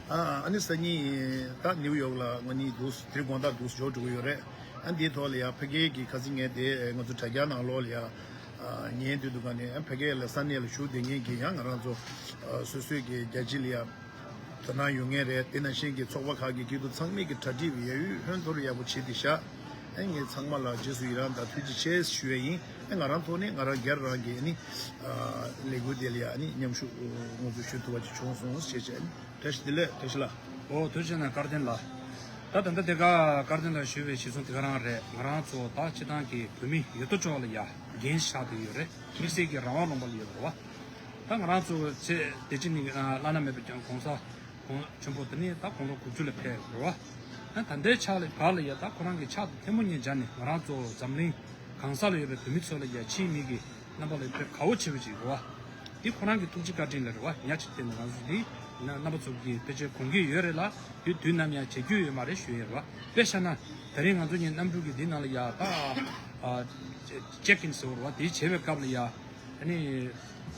ཨ་ནི་སང་ཉིན་ད་ནིའུ་ཡོག་ལ་ང་གཉིས་འདུག་དེ་རིང་དགོང་དག་འདུག་འབྱོར་འགྲོ་གི་ཡོད་རེད། ཨ་འདིའི་ཐོག་ལ་ཡ་ཕ་གི་གི་ཁ་སང་ངས་དེ་ང་ཚོ་དྲ་རྒྱ་ནང་ལོགས་ལ་ཡ་ཉན་དུས་འདུག་ག་ནས། ཨ་ཕ་གི་ལ་ས་གནས་ལ་བཞུགས་བསྡད་མཁན་གྱི་ཡང་ང་རང་ཚོ་སོ་སོའི་གི་རྒྱལ་སྤྱི་ལ་ཡ་དོ་སྣང་ཡོད་མཁན་རེད། དེ་ནང་བཞིན་གྱི་ཚོགས་པ་ཁག་གི་སྐྱིད་སྡུག་ཚང་མས་ཀྱི་གྲ་སྒྲིག་ཡ་ཡུལ་ཧོན་ཐོར་ཡག་པོ་བྱེད་དེ་ཤག་ཨ་ངས་ཚང་མ་ལ་རྗེས་སུ་ཡི་རང་དང་ཐུགས་རྗེ་ཆེ་ཞུ་ཡ་ཡིན། ཨ་ང་རང་ཐོག་ནས་ང་རང་སྒེར་རང་གི་ཨ་ནི་ལས་འགུལ་དེ་ལ་ཡ་ཨ་ནི་མཉམ་ཞུགས་ང་ཚོ་ཞུ་ཐུབ་པ་ཅིག་བྱུང་སོང་ཞེས་བྱས། ཨ་ནི་བཀྲ་ཤིས་བདེ་ལེགས། བཀྲ་ཤིས་ལགས། ཨོ་ཐུགས་རྗེ་གནང་། སྐལ་ལྡན་ལགས། ད་ད་ལྟ་དེ་ག་སྐལ་ལྡན་ལགས་ཞུས་པའི་གཞི་བཟུང་དེ་ག་རང་རེད། ང་རང་ཚོ་ད་སྤྱིར་བཏང་གི་བོད་མི་ཡོད་དོ་ཅོག་ལ་ཡ་འགན་ཆགས་བསྡད་ཡོད་རེད། དམིགས་བསལ་གྱི་རང་དབང་ལུང་པ་ལ་ཡོད་རེད་བ། ད་ང་རང་ཚོ་ཚེ་འདི་ཕྱི་ནི་བླ་ན་མེད་པ་ཀྱང་གོང་ས་གོང་ཆེན་པོ་དེ་ནི་ད་དགུང་ལོ་དགུ་བཅུ་ལ་ཕེབས་རེད་བ། ད་ད་ལྟའི་ཆ་ལ་བར་ལ་ཡ་ད་ཁོ་རང་གི་ཕྱག་ཏུ་ཐལ་མོ་སྙེག་བྱས་ནས་ང་རང་ཚོ་འཛམ་གླིང་གང་ས་ལ་ཡོད་པའི་བོད་མི་ཚོ་ལ་ཡ་ཕྱིའི་མི་གི་རྣམ་པ་ལ་དཔེ་དགའ་བོ་ཆེ་བོ་ཅིག་རེད་བ། འདི་ཁོ་རང་གི་ཐུགས་རྗེ་བཀའ་དྲིན་ལ་རེད་བ། ཉག་གཅིག་བལྟས་ན་ང་ཚོ་འདི་ ན་རྣམ་པ་ཚོ་གིས་ཕལ་ཆེར་དགོངས་ཀྱི་ཡོད་རེད་ལ། དུས་དུས་ནམ་ཡང་བྱེད་རྒྱུ་ཡོད་མ་རེད་ཞུ་ཡས་རེད་བ། དཔེ་བཞག་ན་ད་རིང་ང་ཚོ་གཉིས་གནམ་གྲུ་གི་འདི་ནང་ལ་ཡ་ད་ཨ་ཅེ་ཀིན་ཟེར་བ་རེད་བ། དེ་བྱེད་པའི་སྐབས་ལ་ཡ། ཨ་ནི་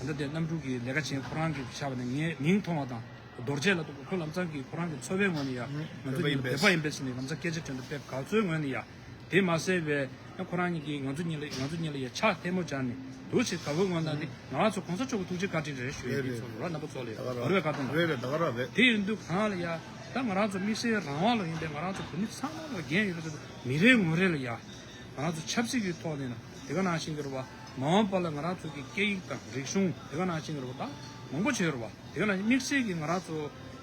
ད་ལྟ་དེ་གནམ་གྲུ་གི་ལས་ཀ་བྱེད་ཁོ་རང་གི་ཆ་བ་ནས་ངའི་མིང་མཐོང་བ་དང་། རྡོ་རྗེ་ལ་ཁོ་ལམ་སང་གི་ཁོ་རང་གི་འཚོ་བའི་ངོས་ནས་ཡ་ང་ཚོ་གཉིས་ལ་བོད་པ་ཡིན་པས་ཟེར་ནས་ལམ་སང་སྐད་ཆ་དྲིས་འདུག་དཔེ་དགའ་ཚོའི་ངོས་ནས་ཡ། དེ་མ་ཟད་པའི་ཡང་ཁོ་རང་གཉིས་ཀྱིས་ང་ཚོ་གཉིས་ལ་ང་ཚོ་གཉིས་ལ་ཡ་ཕྱག་ཐལ་མོ་སྦྱར་ནས་འདུག་ཞེས་དགའ་བོའི་ངོས་ནས་ནི་ང་རང་ཚོ་གོང་ས་མཆོག་གི་ཐུགས་རྗེ་བཀའ་དྲིན་རེད་ཞུ་ཡས་ཀྱི་ཚོར་བ་རྣམ་པ་ཚོ་ལ་ཡོད་རེད་བཀའ་དྲིན་ལ། རེད་རེད། ད་ག་རང་རེད། དེ་ཡིན་དུས་གང་ལ་ཡ། ད་ང་རང་ཚོ་དམིགས་བསལ་རང་དབང་ལ་ཡིན་པའི་ང་རང་ཚོ་བོད་མི་ཚང་མ་ལ་འགན་ཡོད་རེད། མི་རེ་ངོ་རེ་ལ་ཡ། ང་རང་ཚོ་ཆབ་སྲིད་ཀྱི་ཐོག་ནས་ན་དེ་ག་ནང་བཞིན་གྱི་རེད་བ། མ་འོངས་པ་ལ་ང་རང་ཚོ་གི་སྐད་ཡིག་དང་རིག་གཞུང་དེ་ག་ནང་བཞིན་གྱི་རེད་བ། ད་མང་པོ་བྱས་རེད་བ། དེ་ག་ནང་བཞིན་དམིགས་བསལ་གྱི་ང་རང་ཚོ་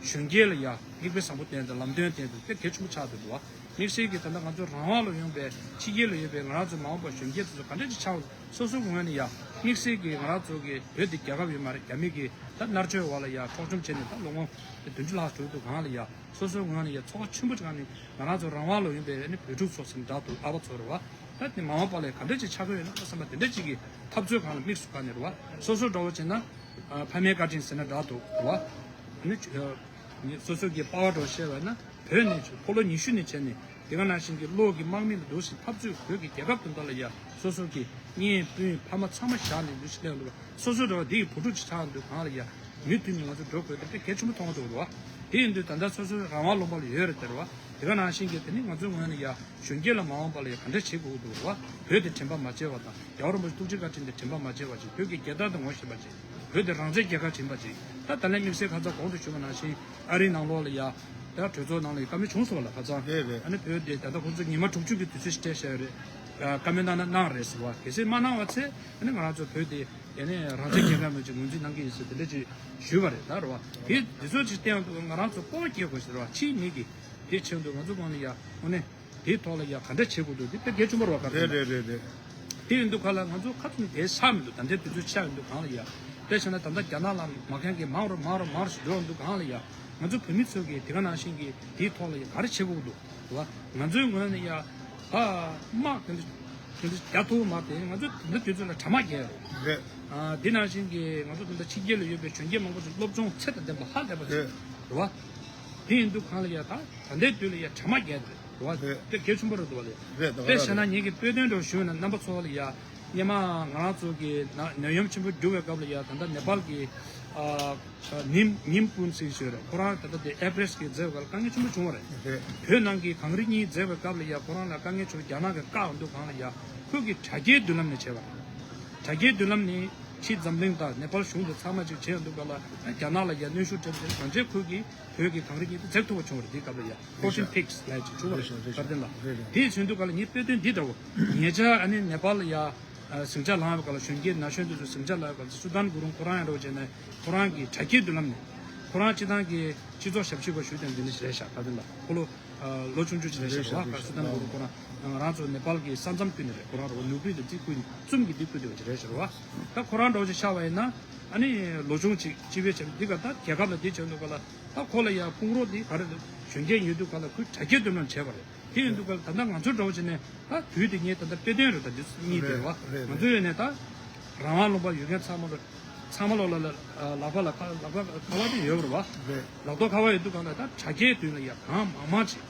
གཞོན་སྐྱེས་ལ་ཡ་མིག་དཔེ་བཟང་པོ་བསྟན་ཏེ་ལམ་སྟོན་བསྟན་ཏེ་དཔེ་གལ་ཆེན་པོ་ཆགས་འདུག་བ། དམིགས་བསལ་གྱི་ད་ལྟ་ང་ཚོ་རང་དབང་ལ་ཡོང་པའི་ཕྱི་རྒྱལ་ལ་ཡོད་པའི་ང་རང་ཚོ་མ་འོངས་པ་གཞོན་སྐྱེས་ཚོ་ག་འདྲ་ཅིག་ཆགས་སོ་སོའི་ངོས་ནས་ཡ། དམིགས་བསལ་གྱི་ང་རང་ཚོ་གི་བོད་འདི་རྒྱལ་ཁབ་ཡོད་མ་རེད། རྒྱ་མི་གི་ད་མནར་གཅོད་འོག་ལ་ཡ་འཕྲོག་བཅོམ་བྱས་ནས་ད་ལོ་ངོ་བདུན་ཅུ་ལྷག་འགྲོ་འདུག་གང་ལ་ཡ། སོ་སོའི་ངོས་ནས་ཡ་ཚོར་བ་ཆེན་པོ་ཅིག་གང་ནས་ང་རང་ཚོ་རང་དབང་ལ་ཡོང་པའི་ཨ་ནི་བོད་ཕྲུག་ཚོ་ཟེར་ན་འདྲ་འདུག་ཨ་ཕ་ཚོ་རེད་བ། ད་དེ་མ་འོངས་པ་ལ་ག་འདྲ་ཅིག་ཆགས་ཀྱི་ཡོད་ན་བསམ་པ་དེ་འདྲ་ཅིག་གི་འཐབ་རྩོད་སྒང་ལ་དམིགས་སུ་བཀར་ནས་རེད་བ། སོ་སོ་འདྲ་བོ་བྱས་ན་ཨ་ཕ་མའི་བཀའ་དྲིན་ཟེར་ན་འདྲ་འདུག་རེད་བ། ཨ་ནི་ཨ་ངས་སོ་སོ་གི་པ་ཕ་འདྲ་བོ་བཤད་པ་ན་བོད་ནས་ཕོ་ལོ་ཉི་ཤུ་ནས་བྱས་ནས་དེ་ག་ནང་བཞིན་གྱི་གློག་གི་དམག་མི་ལ་འདུག་སེ་འཐབ་རྩོད་བོད་ཀྱི་རྒྱལ་ཁབ་དོན་དག་ལ་ཡ་སོ་སོ་གི་གཉེན་སྤུན་ཕ་མ་ཚང་མ་བཞག་ནས་འདུག་སེ་སླེབས་འདུག་སོ་སོ་འདྲ་བ་འདི་ཡི་བུ་ཕྲུག་ཅིག་ཆགས་འདུག་གང་ལ་ཡ། མུ་མཐུད་ནས་ང་ཚོ་འགྲོ་དགོས་དེ་དཔེ་གལ་ཆེན་པོ་མཐོང་གི་འདུག་རེད་བ། དེ་ཡིན་དུས་ད་ལྟ་སོ་སོའི་རང་དབང་ལུང་པ་ལ་ཡོད་རེད་དེ་རེད་བ། དེ་ག་ནང་བཞིན་གྱི་དེ་ནི་ང་ཚོའི་ངོས་ནས་ཡ་གཞོན་སྐྱེས་ལ་མ་འོངས་པ་ལ་ཡ་ག་འདྲ་བྱེད་དགོས་འདུག་རེད་བ། བོད་དེ་དྲན་པ་མ་བརྗེད་པ་དང་རྒྱལ་བ་རིན་པོ་ཆེ་ཐུགས་རྗེ་བཀའ་དྲིན་དེ་དྲན་པ་མ་བརྗེད་པ་ཅིག་བོད་ཀྱི་རྒྱལ་དར་དེ་ངོ་ཤེས་པ་ཅིག་བོད་དེ་རང་བཙན་རྒྱལ་ཁབ་ཡིན་པ་ཅིག་ད་ད་ལན་དམིགས་བསལ་ཁ་སང་གོང་དུ་ཞུས་པ་ནང་བཞིན་ཨ་རིའི་ནང་ལོགས་ལ་ཡ་ད་གྲོས་ཚོགས་ནང་ལ་ཡ་བཀའ་མོལ་བྱུང་སོང་བ་ལ་ཁ་སང་རེད་རེད། ཨ་ནི་བོད་དེ་ད་ལྟ་ཁོང་ཚོ་ཉི་མ་དྲུག་ཅུ་གི་དུས་ཚོད་ཞིག་སྤྲད་བཞག་ཡོད་རེད། བཀའ་མོལ་གནང་ན་གནང་རེད་ཟེར་བ། གལ་སྲིད་མ་གནང་བ་ཚེ་ཨ་ནི་ང་རང་ཚོ་བོད་དེ་ཡ་ནས་རང་བཙན་རྒྱལ་ཁབ་མི་ཅིག་ངོས་འཛིན་གནང་གི་ཡིན་ཟེར་དེ་འདྲ་ཅིག་ཞུས་པ་རེད་ད་རེད་བ། དེ་དུས་ཚོད་ཅིག་བསྟན་འདུག་ང་རང་ཚོ་སྤོབས་པ་སྐྱེ་དགོས་ཟེར་བ་ཕྱིའི་མི་གིས་དེ་བྱས་འདུག་ང་ཚོ་གང་ལ་ཡ་དངོས་གནས་དེའི་ཐོག་ལ་ཡ་ག་འདྲ་བྱེད་དགོས་འདུག་དེ་དཔེ་གལ་ཆེན་པོ་རེད་བ། ག་རེད་རེད་རེད་རེད། དེ་ཡིན་དུས་ག་ལ་ང་ཚོ་ཁ་ཚུན་དེ་ཆགས་མི་འདུག་ད་ལྟའི་དུས་ཚོད་ཆགས་ཡོང་དུས་གང་ལ་ཡ། དཔེ་བྱས་ན་ད་ལྟ་རྒྱ་ནག་ལ་མ་མཁན་གྱི་མང་རུ་མང་རུ་མང་རུ་ཞིག་འགྲོ་ཡོང་དུས་གང་ལ་ཡ། ང་ཚོ་བོད་མི་ཚོ་གིས་དེ་ག་ནང་བཞིན་གྱི་དེའི་ཐོག་ལ་ཡ་ག་རེ་བྱེད་དགོས་འདུག་བ། ང་ཚོའི་ངོས་ནས་ཡ། ད་དམག་དེ་འདྲ་དེ་འདྲ་རྒྱག་ཐུབ་མ་དེ་ང་ཚོ་དེ་འདྲ་དུས་ཚོད་ལ་དྲ་དམག་རྒྱག་ཡོད་རེད། རེད། ཨ་དེ་ནང་བཞིན་གྱི་ང་ཚོ་དེ་འདྲ་ཕྱི་རྒྱལ་ལ་ཡོད་པའི་གཞོན་སྐྱེས་མང་པོ་ཞིག་སློབ་སྦྱོང་ཚད་དང་ལྡན་པ་ཧ་ལས་པ་ཞིག་རེད་བ། དེ་ཡིན་དུས་གང་ལ་ཡ་ད་ད་ལྟའི་དུས་ལ་ཡ་དྲ་དམག་རྒྱག་ཡོད་རེད། རེད་བ། རེད། དེ་གལ་ཆེན་པོ་རེད་འདུག་བ་ལས། རེད་ད་ག་དཔེ་རང་བྱས་ན་རེད། ངེད་ཀྱི་དཔེ་སྟོན་འདྲ་བོ་ཞུས་ན་རྣམ་པ་ཚོ་ལ་ཡ། སྔོན་མ་ང་རང་ཚོ་གི་ན་ནད་ཡམས་ཆེན་པོ་རྒྱུག་པའི་སྐབས་ལ་ཡ་ད་ལྟ་ནེ་པཱལ་གྱི་ཨ་ཉིམ་ཉིམ་ཀུན་སིང་ཞུ་རེད། ཁོ་རང་ད་ལྟ་དེ་ཨེ་བྷ་རེ་སི་གི་མཛད་པའི་སྐབས་ལ་དཀའ་ངལ་ཆེན་པོ་བྱུང་བ་རེད། རེད། བོད་ནང་གི་གངས་རི་གཉིས་མཛད་པའི་སྐབས་ལ་ཡ་ཁོ་རང་ལ་དཀའ་ངལ་ཆེན་པོ་རྒྱ་ནག་གིས་བཀག་འདུག་གང་ལ་ཡ་ཁོས་ཀྱི་དྲ་རྒྱའི་མདུན་ལམ་ནས་བྱས་པ་རེད། དྲ་རྒྱའི་མདུན་ལམ་ནས་ཕྱི་འཛམ་གླིང་དང་ནེ་པཱལ་གཞུང་དེ་ཚང་མ་ཅིག་བྱས་འདུག་ག་ལ་རྒྱ་ནག་ལ་ཡ་གནོན་ཤུགས་སྤྲད་དེ་གང་ཅི་ཁོས་ཀྱི་བོད་ཀྱི་གངས་རི་གཉིས་དེ་འཛེག་ཐུབ་པ་བྱུང་བ་རེད། དེའི་སྐབས་ལ་ཡ་ཧོ་ཤིན་ཕིག་སི་ལབ་ཅིག་བྱུང་བ་རེད། རེད་ཤག་རེད་ཤག་གར་དེ་ལ་རེད་རེད། དེའི་ཚུན་དུ་ག་ལ་ངས་དཔེ་སྟོན་འདི་འདྲ་བོ་ཉེ་ཆར་ཨ་ནི་ནེ་པཱལ་ལ་ཡ། ཨ་ཟིང་ཆ་ལངས་པའི་སྐབས་ལ་གཞོན་སྐྱེས་ན་གཞོན་དེ་ཚོ་ཟིང་ཆ་ལངས་པའི་སྐབས་ལ་སུ་དཱན་གུ་རུང་ཁོ་རང་ཡང་འདྲ་བོ་བྱས་ནས་ཁོ་རང་གི་དྲ་རྒྱའི་མདུན་ལམ་ནས་ཁོ་རང་སྤྱི་བཏང་གི་སྤྱི་ཚོགས་ཞབས་ཕྱི་བ་ཞུ་དོན་འདི་འདྲ་ཞིག་རེད་ཤག་ད་དེ་ལ་ཁོ་ལོ་ཨ་ལོ་ཆུང་ཆུང་ཅིག་རེད་ཤག་རེད་བ། ཤག་ཁ་སུ་དཱན་གུ་རུང་ཁོ་རང་ང་རང་ཚོ་ནེ་པཱལ་གི་ས་མཚམས་ཁུལ་ནས་རེད། ཁོ་རང་རེད་བ། ནུབ་རི་དང་རྩིས་ཁུལ་ནས་གཙུམ་གྱི་འདི་ཁུལ་དེ་བ་ཅིག་རེད་ཤག་རེད་བ། ད་ཁོ་རང་འདྲ་བོ་ཅིག་ཆགས་པ་ཡིན་ན་ཨ་ནི་ལོ་ཆུང་ཅིག་སྤྱི་པའི་བྱས་འདི་ག་ད་རྒྱལ་ཁབ་ལ་འདི་བྱས་འདུག་ག་ལ། ད་ཁོ་ལ་ཡ་ཕུང་རོགས་འདི་ག་རེ་འདུག་གཞོན་སྐྱེས་ཡོད་དུས་ག་ལ་ཁོས་དྲ་རྒྱའི་མདུན་ལམ་བྱས་པ་རེད། དེ་ཡིན་དུས་ག་ལ་ད་ལྟ་ང་ཚོ་འདྲ་བོ་བྱས་ནས་ད་དུས་དེ་ངས་ད་ལྟ་དཔེ་སྟོན་རེད། ད་འདི་གཉིས་དེ་རེད་བ། རེད་རེད། ང་ཚོ་ཡོད་ནས་ད་རང་དབང་ལུང་པ་ཡོད་མཁན་ཚང་མ་ལ་ཚང་མ་ལོ་ལ་ལ་ལག་པ་ལ་ཁ་ལག་པ་ཁ་བ་དེ་ཡོད་རེད་བ། རེད། ལག་ཐོག་ཁ་བ་ཡོད་དུས་ག་ལ་ད་དྲ་རྒྱའི་མདུན་ལ་ཡ་གང་མང་མང་ཅིག་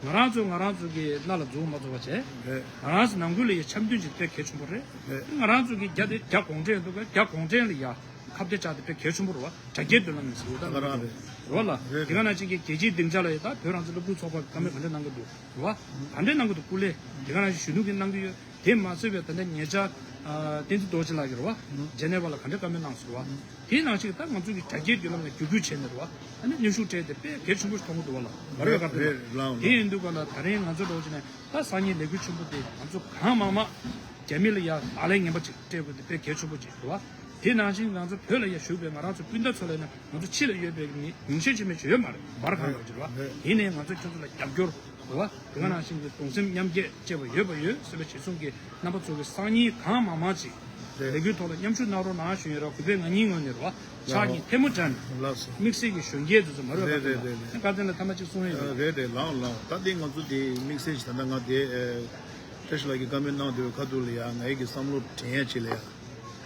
ང་རང་ཚོ་ང་རང་ཚོ་གི་སྣ་ལ་འཛུགས་མ་འཛུགས་པ་བྱས། རེད། ང་རང་ཚོ་ནང་ཁུལ་ལ་ཡ་འཆམ་མཐུན་ཅིག་དཔེ་གལ་ཆེན་པོ་རེད། རེད། ང་རང་ཚོ་གི་རྒྱ་དེ་རྒྱ་གུང་ཁྲན་ཡོད་དུས་ག་རྒྱ་གུང་ཁྲན་ལ་ཡ། ཁ་གཏད་བཅག་དེ་དཔེ་གལ་ཆེན་པོ་རེད་བ། དྲ་རྒྱའི་མདུན་ལམ་ནས་ཟེར་བ་ད་ང་རང་རེད་རེད་བ་ལ། རེད་དེ་ག་ནང་བཞིན་གྱི་རྒྱལ་སྤྱིའི་སྡིངས་ཆ་ལ་ཡོད་ད་བོད་རང་བཙན་སློབ་ཕྲུག་ཚོགས་པ་གི་བཀའ་མོལ་ག་འདྲ་གནང་གི་འདུག་རེད་བ། ག་འདྲ་གནང་གི་འདུག་སྐུ་ལས་དེ་ག་ནང་བཞིན་གཞོན་ནུ་གིས་གནང་གི་ཡོད། དེ་མ་ཟད་པའི་ད་ལྟ་ཉེ་ཆར་ཨ་བསྟན་འཛིན་རྡོ་རྗེ་ལགས་ཀྱིས་རེད་བ། ཇེ་ནེ་ཝ་ལ་ག་འདྲ་བཀའ་མོལ་གནང་སོང་རེད་བ། དེའི་ནང་བཞིན་ད་ང་ཚོ་གི་དྲ་རྒྱའི་མདུན་ལམ་ལ་བརྒྱུད་སྐུལ་བྱས་ནས་རེད་བ། ཨ་ནི་གནོན་ཤུགས་སྤྲད་དེ་དཔེ་གལ་ཆེན་པོ་ཞིག་མཐོང་གི་འདུག་བ་ལ་མ་རེད་བ། ག་རེ་རེད་ལགས་འོང་ལགས། དེ་ཡིན་དུས་ག་ལ་ད་རིང་ང་ཚོ་འདྲ་བོ་བྱས་ནས་ད་སང་ཉིན་ལས་འགུལ་ཆེན་པོ་དེ་ང་ཚོ་གང་མང་མང་རྒྱ་མི་ལ་ཡ་ཨ་ལན་ངན་པ་ཅིག་སྤྲད་དགོས་དེ་དཔེ་གལ་ཆེན་པོ་ཅིག་རེད་བ། དེ་ནང་བཞིན་ང་ཚོ་བོད་ལ་ཡ་བཞུགས་པའི་ང་རང་ཚོ་སྤུན་ཟླ་ཚོ་ལ་ཡིན་ན་ང་ཚོ་ཕྱི་ལ་ཡོད་པའི་མི་ཉུང་ཤས་ཆེ་མེད་ཅིག་ཡོད་མ་རེད། འབར་གང་ཡོད་ཅིག་རེད་བ། ཡིན་ནའི་ང་ཚོ་ཁྱོད་ཚོ་ལ་རྒྱབ་སྐྱོར་རེད་བ། དེ་ག་ནང་བཞིན་གྱི་གདུང་སེམས་མཉམ་སྐྱེད་བཅས་པ་ཡོད་པ་ཡོད་ཟེར་བའི་རྗེས་སུ་གི་རྣམ་པ་ཚོ་གི་སང་ཉིན་གང་མང་མང་ཅིག་ལས་འགུལ་ཐོག་ལ་མཉམ་ཞུགས་གནང་རོགས་གནང་ཞུ་ཡིན་ར། གུས་པས་ང་གཉིས་ངོས་ནས་རེད་བ། ཕྱག་གཉིས་ཐལ་མོ་སྦྱར་ནས་ལགས་སོ། དམིགས་བསལ་གྱི་གཞོན་སྐྱེས་ཚོ་ཚོ་མ་རེད་བ། རེད་རེད་རེད་རེད། བཀའ་བཙན་ལ་ཐ་མ་གཅིག་གསུང་ཡས་ཡོད། རེད་རེད་ལགས་འོང་ལགས་འོང་། ད་འདི་ང་ཚོ་འདི་དམིགས་བསལ་ཞིག་ད་ལྟ་ང་འདི་ཨེ་བཀྲ་ཤིས་ལགས་ཀྱིས་བཀའ་མོལ་གནང་དུས་ཁ་ཐུག་ལ་ཡ་ང་ཡི་གི་བསམ་བློ་དྲན་ཡ་ཅིག་ལ་ཡ།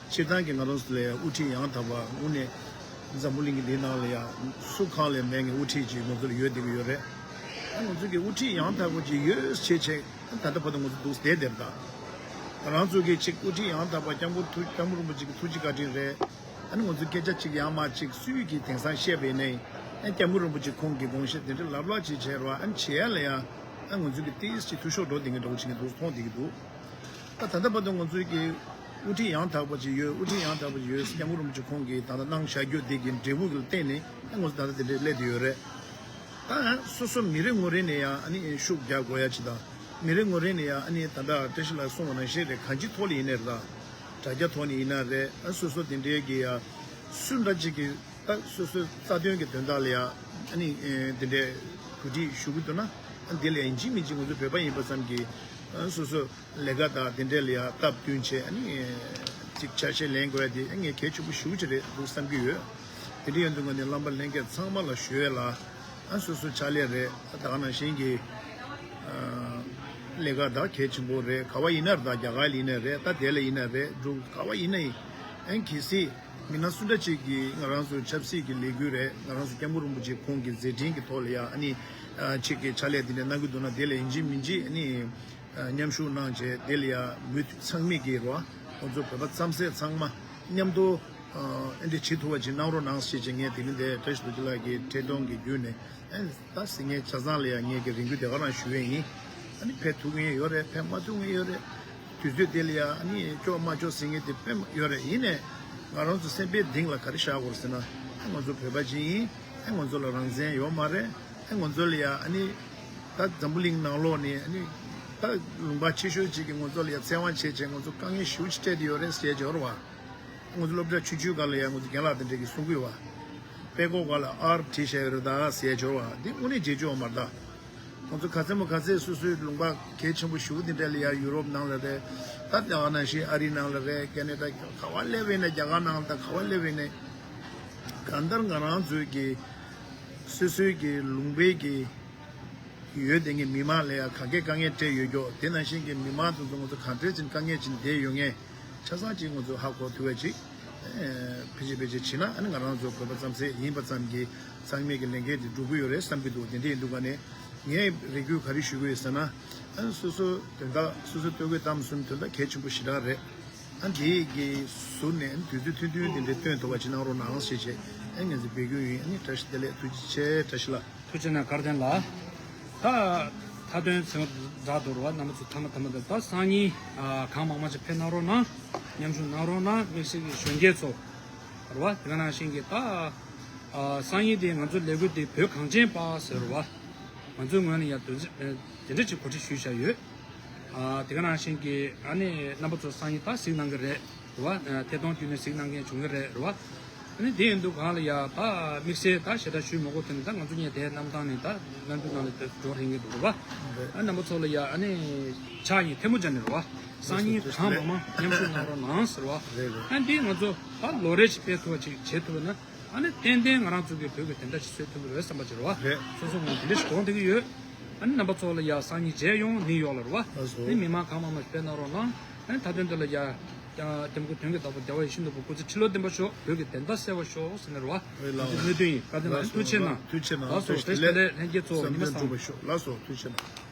སྤྱིར་བཏང་གི་ང་རང་ཚོ་ལ་ཡ་དབུ་ཁྲིད་ཡང་དག་པ་དངོས་གནས་ འཛམ་བུ་གླིང་གི་འདི་ནང་ལ་ཡང་སུ་གང་ལས་མེད་ངེས་དབུ་ཁྲིད་ཅིག་ང་ཚོ་ལ་ཡོད་བསྡད་ཀྱི་ཡོད་རེད། ཨ་ང་ཚོ་གི་དབུ་ཁྲིད་ཡང་དག་པ་ཅིག་ཡོད་བྱས་བྱས་ད་ལྟ་བར་དུ་ང་ཚོ་འདུག་བསྡད་བསྡད་པ་དང་། ང་རང་ཚོ་གི་ཅིག་དབུ་ཁྲིད་ཡང་དག་པ་སྐྱབས་མགོན་ཐུ་སྐྱབས་མགོན་རིན་པོ་ཆེ་གི་ཐུགས་རྗེ་བཀའ་དྲིན་རེད། ཨ་ནི་ང་ཚོ་སྐད་ཆ་གཅིག་ཡང་མ་གཅིག་སུས་ཀྱིས་དེང་སང་བཤད་པ་ཡིན་ནའི། ཨ་སྐྱབས་མགོན་རིན་པོ་ཆེ་ཁོང་གི་དགོངས་བཞེད་དེ་འདྲ་ལབ་ལབ་ཅིག་བྱས་རོགས། ཨ་ནི་བྱེད་ཡ་ལ་ཡང་ཨ་ང་ཚོ་གི་ཏིས་ཅིག་འཐུས་ཤོར་འགྲོ་བསྡད་མཁན་འདྲ་བོ་བྱེད་མཁན་འདུག་མཐོང་བསྡད་ཀྱི་འདུག་ད་ད་ལྟ་བར་དུ་ང་ཚོའི་གི་དབུ་ཁྲིད་ཡང་དག་པ་ཅིག་ཡོད། དབུ་ཁྲིད་ཡང་དག་པ་ཅིག་ཡོད། སྐྱབས་མགོན་རིན་པོ་ཆེ་ཁོང་གིས་ད་ལྟ་གནང་བཞག་རྒྱུ་དེ་གི་འབྲས་བུ་གི་བརྟེན་ནས་ཨ་ང་ཚོ་ད་ལྟ་དེ་འདྲའི་སླེབས་བསྡད་ཡོད་རེད། ད་སོ་སོ་མི་རེ་ངོ་རེ་ནས་ཡང་ཨ་ནི་ཤུགས་རྒྱག་དགོས་ཡ་ཅིག་དང་། མི་རེ་ངོ་རེ་ནས་ཡང་ཨ་ནི་ད་ལྟ་བཀྲ་ཤིས་ལགས་གསུངས་པ་ནང་བཞིན་རེད། གང་ཅིའི་ཐོག་ལ་ཡིན་ནའི་རེད། དྲ་རྒྱ་ཐོག་ནས་ཡིན་ན་རེད། ཨ་སོ་སོ་དེ་འདྲའི་གི་ཡ་སུ་འདྲ་ཅིག་གི་ད་སོ་སོའི་རྩ་དོན་གྱི་དོན་དག་ལ་ཡ་ཨ་ནི་ཨེ་དེ་འདྲའི་གོ་སྒྲིག་ཞུ་གི་འདུག་ན། ཨ་འདི་ལ་ཡ་ཡིན་གཅིག་མིན་གཅིག་ང་ཚོ་བོད་པ་ཡིན་པ་ཙམ་གྱིས་ཨ་སོ་སོ་ལས་ཀ་དང་དེ་འདྲ་ལ་ཡ་སྟབས་བསྟུན་བྱས་ཨ་ནི་ཅིག་ཆ་ཤས་ལེན་དགོས་ཡ་དེ་ཨ་ངས་གལ་ཆེན་པོ་ཞེ་པོ་ཅིག་རེད་འདུག་བསམ་གྱི་ཡོད། དེ་འདྲ་ཡིན་དུས་ང་ནི་རྣམ་པ་ལྷན་རྒྱས་ཚང་མ་ལ་ཞུ་ཡས་ལ་ཨ་སོ་སོ་ཕྱག་ལས་རེད། ད་ག་ནང་བཞིན་གྱི་ཨ་ལས་ཀ་ད་གལ་ཆེན་པོ་རེད། ག་བ་ཡིན་ན་རེད། ད་རྒྱ་གར་ལ་ཡིན་ན་རེད། ད་དེ་ལ་ཡིན་ན་རེད། འབྲུག་ག་བ་ཡིན་ན་ཡིན། ཨ་གལ་སྲིད་མི་སྣ་སུ་འདྲ་ཅིག་གིས་ང་རང་ཚོ་ཆབ་སྲིད་ཀྱི་ལས་འགུལ་རེད། ང་རང་ཚོ་སྐྱབས་མགོན་རིན་པོ་ཆེ་ཁོང་གི་མཛད་འཕྲིན་གྱི་ཐོག་ལ་ཡ་ཨ་ནི་ཨ་ཅིག་གི་ཕྱག་ལས་དེ་འདྲ་གནང་གི་འདུག་ན་དེ་ལ་ཡིན་གཅིག་མིན་གཅིག་ཨ་ནི། མཉམ་ཞུགས་གནང་བྱས་དེ་ལ་ཡ་མུ་མཐུད་ཚང་མས་ཀྱི་རོ། ཁོང་ཚོ་བོད་པ་རྩམ་ཟས་ཚང་མ་མཉམ་དུ་ཨ་འདི་བྱེད་ཐུབ་པ་ཅིག་གནང་རོགས་གནང་ཞེས་བྱས་ངས་དེ་རིང་འདིར་བཀྲ་ཤིས་རྡོ་རྗེ་ལགས་ཀྱི་འཕྲིན་གཏོང་གི་བརྒྱུད་ནས་ཨ་ད་ཟིན་ངས་ཆ་ཚང་ལ་ཡ་ངས་ཀྱི་རེ་སྐུལ་དེ་ག་རང་ཞུ་ཡས་ཡིན། ཨ་ནི་ཕེབས་ཐུབ་མཁན་ཡོད་རེད། ཕེབས་མ་ཐུབ་མཁན་ཡོད་རེད། དུས་ཚོད་དེ་ལ་ཡ་ཨ་ནི་ལྕོགས་མ་ལྕོགས་ཟིན་ངས་དེ་དཔེ་ཡོད་རེད། ཡིན་ནས་ང་རང་ཚོ་སེམས་པའི་གཏིང་ལ་ག་རེ་བཞག་དགོས་ཟེར་ན་ཨ་ང་ཚོ་བོད་པ་ཅིག་ཡིན། ཨ་ང་ཚོ་ལ་རང་བཙན་ཡོད་མ་རེད། ཨ་ང་ཚོ་ལ་ཡ་ཨ་ནི། ད་འཛམ་བུ་གླིང་ནང་ལོགས་ནས་ཨ་ནི་ད་ལུང་པ་ཆེ་ཤོས་ཅིག་གིས་ང་ཚོ་ལ་ཡ་བཙན་དབང་བྱས་བྱས་ང་ཚོ་དཀའ་ངལ་ཞེ་པོ་ཅིག་སྤྲད་དེ་ཡོད་རེད་ཟེར་བྱས་ཡོད་རེད་བ། ང་ཚོ་སློབ་གྲྭ་ཆུང་ཆུང་སྒང་ལ་ཡ་ང་ཚོ་རྒན་ལགས་དེ་འདྲས་ཀྱིས་གསུང་གི་ཡོད་བ། དཔྲལ་ཀོ་སྒང་ལ་ཨར་བྲིས་བཞག་ཡོད་རེད་ད་ཟེར་བྱས་ཡོད་རེད་བ། འདི་དངོས་གནས་བྱེད་ཆོག་མ་རེད་ད། ང་ཚོ་ག་ཚད་མོ་ག་ཚད་སོ་སོའི་ལུང་པ་གལ་ཆེན་པོ་ཞེ་པོ་དེ་འདྲས་ལ་ཡ་ཡུ་རོབ་ནང་ལ་རེད། ད་དེ་ག་ནང་བཞིན་ཨ་རི་ནང་ལ་རེད། ཁེ་ན་ཌ་ག་བ་སླེབས་པ་ཡིན་ན། རྒྱ་གར་ནང་ལ་ད་ག་བ་སླེབས་པ་ཡིན་ན། གང་ལྟར་ང་རང་ཚོའི་གི་སོ་སོའི་གི་ལུང་པའི་གི་ཡོད་དེ་ངས་མི་མང་ལ་ཡང་ག་གེ་དཀའ་ངལ་སྤྲད་ཡོད་ཀྱོག་དེ་ནང་བཞིན་གྱི་མི་མང་དེ་ཚོ་ང་ཚོ་གང་འདྲས་ཅིག་དཀའ་ངལ་ཅིག་བསྡད་ཡོད་ངས་ཆ་ཚང་ཅིག་ང་ཚོ་ཧ་གོ་ཐུབ་པ་ཅིག་ཕལ་ཆེར་ཕལ་ཆེར་བྱས་ན་ཨ་ནི་ང་རང་ཚོ་བོད་པ་རྩམ་ཟས་ཡིན་པ་ཙམ་གྱིས་ཚང་མས་ཀྱི་ལས་འགན་དེ་སྒྲུབ་ཀྱི་ཡོད་རེད་བསམ་གྱི་འདུག་དེ་འདྲས་ཡིན་དུས་ག་ནས་ངས་རེ་སྐུལ་ག་རེ་ཞུ་གི་ཡོད་ཟེར་ན་ཨ་ནི་སོ་སོ་དོན་དག་སོ་སོ་ལྟོ་གོས་གཏམ་གསུམ་དོན་དག་གལ་ཆེན་པོ་ཞེ་དྲག་རེད། ཨ་འདི་གི་ཟུར་ནས་དུས་ཚོད་ཐུང་ཐུང་དེ་འདྲའི་སྟོན་ཐུབ་པ་ཅིག་གནང་རོགས་གནང་ཞེས་བྱས་ཨ་ངས་འབོད་སྐུལ་ཡིན། ཨ་ནི་བཀྲ་ཤིས་བདེ་ལེགས། ཐུགས་རྗེ་ཆེ། བཀྲ་ཤིས་ལགས། ཐུགས་རྗེ་གནང་། དགའ་ལྡན་ལགས། ད་མཐའ་དོན་ཚན་རིག་འདྲ་འདུག་ར་བ། རྣམ་པ་ཚོ་ཐ་མ་ཐ་མ་དེ་ད་སང་ཉིན་ཨ་གང་མང་མང་ཞིག་ཕེབས་གནང་རོགས་གནང་། མཉམ་ཞུགས་གནང་རོགས་གནང་། དམིགས་བསལ་གྱི་གཞོན་སྐྱེས་ཚོ་ར་བ། དེ་ག་ནང་བཞིན་གྱི་ད་ཨ་སང་ཉིན་དེ་ང་ཚོ་ལས་འགུལ་དེ་བོད་གངས་ཅན་པ་ཟེར་ར་བ། ང་ཚོའི་ངོས་ནས་ཡང་དོན་ཚན་དེ་འདྲ་ཅིག་གོ་སྒྲིག་ཞུས་བཞག་ཡོད། ཨ་དེ་ག་ནང་བཞིན་གྱི་ཨ་ནི་རྣམ་པ་ཚོ་སང་ཉིན་ད་གཟིགས་གནང་གི་རེད་ར་བ། ཨ་ཐད་གཏོང་བརྒྱུད་ནས་གཟིགས་གནང་མཁན་བྱུང་གི་རེད་ར་བ། ཨ་ནི་དེ་ཡིན་དུས་གང་ལ་ཡ་ད་དམིགས་བསལ་ད་ཞེ་དྲག་ཞུས་མ་དགོས་དོན་ནི་ད་ང་ཚོ་གཉིས་དེ་གནམ་ཐང་ནས་ད་གནམ་གྲུ་ནང་ལ་ད་འགྲོ་རན་གྱི་འདུག་ར་བ། རེད། ཨ་རྣམ་པ་ཚོ་ལ་ཡ་ཨ་ནི་ཕྱག་གཉིས་ཐལ་མོ་སྦྱར་ནས་ར་བ། སང་ཉིན་གང་མང་མང་མཉམ་ཞུགས་གནང་རོགས་གནང་ཟེར་བ། རེད་རེད། ཨ་འདི་ང་ཚོ་ད་ལོ་རེ་ཞིག་སྤེལ་ཐུབ་པ་ཅིག་བྱེད་ཐུབ་པ་ན། ཨ་ནི་ཏན་ཏན་ང་རང་ཚོ་གི་བོད་ཀྱི་དོན་དག་ཅིག་བཟོ་ཐུབ་ཀྱི་རེད་བསམ་པ་ཅིག་རེད་བ། རེད། སོ་སོ་ངོས་དེ་འདྲ་ཞིག་དགོངས་བསྡད་ཀྱི་ཡོད། ཨ་ནི་རྣམ་པ་ཚོ་ལ་ཡ་སང་ཉིན་མཇལ་ཡོང་ནི་ཡོད་ལ་རེད་བ། ལགས་སོ། ཨ་ནི་མི་མང་གང་མང་མང་ཞིག་ཕེབས་གནང་རོགས་གནང་། ཨ་ནི་མཐའ་དོན་དེ་ལ་ཡ། ཀྱང་སྐྱབས་མགོན་དོན་གྱི་བདག་པོ་རྒྱལ་བ་ཡིད་བཞིན་ནོར་བུ་སྐུ་ཚེ་ཁྲི་ལོ་བརྟན་པར་ཤོག་བོད་ཀྱི་བདེན་མཐའ་གསལ་བར་ཤོག་ཟེར་ནས་རེད་བ། རེད་ལགས། འདི་གནད་དོན་ཡིན། བཀའ་དྲིན་ལགས། ལགས་སོ། ཐུགས་རྗེ་གནང་། ཐུགས་རྗེ་གནང་། ལགས་སོ། བཀྲ་ཤིས་བདེ་ལེགས། ལྷན་རྒྱས་ཚོ། ཉི་མ་བཟང་། བསམ་དོན་འགྲུབ་པར་ཤོག་ལགས་སོ། ཐུགས་རྗེ་གནང་།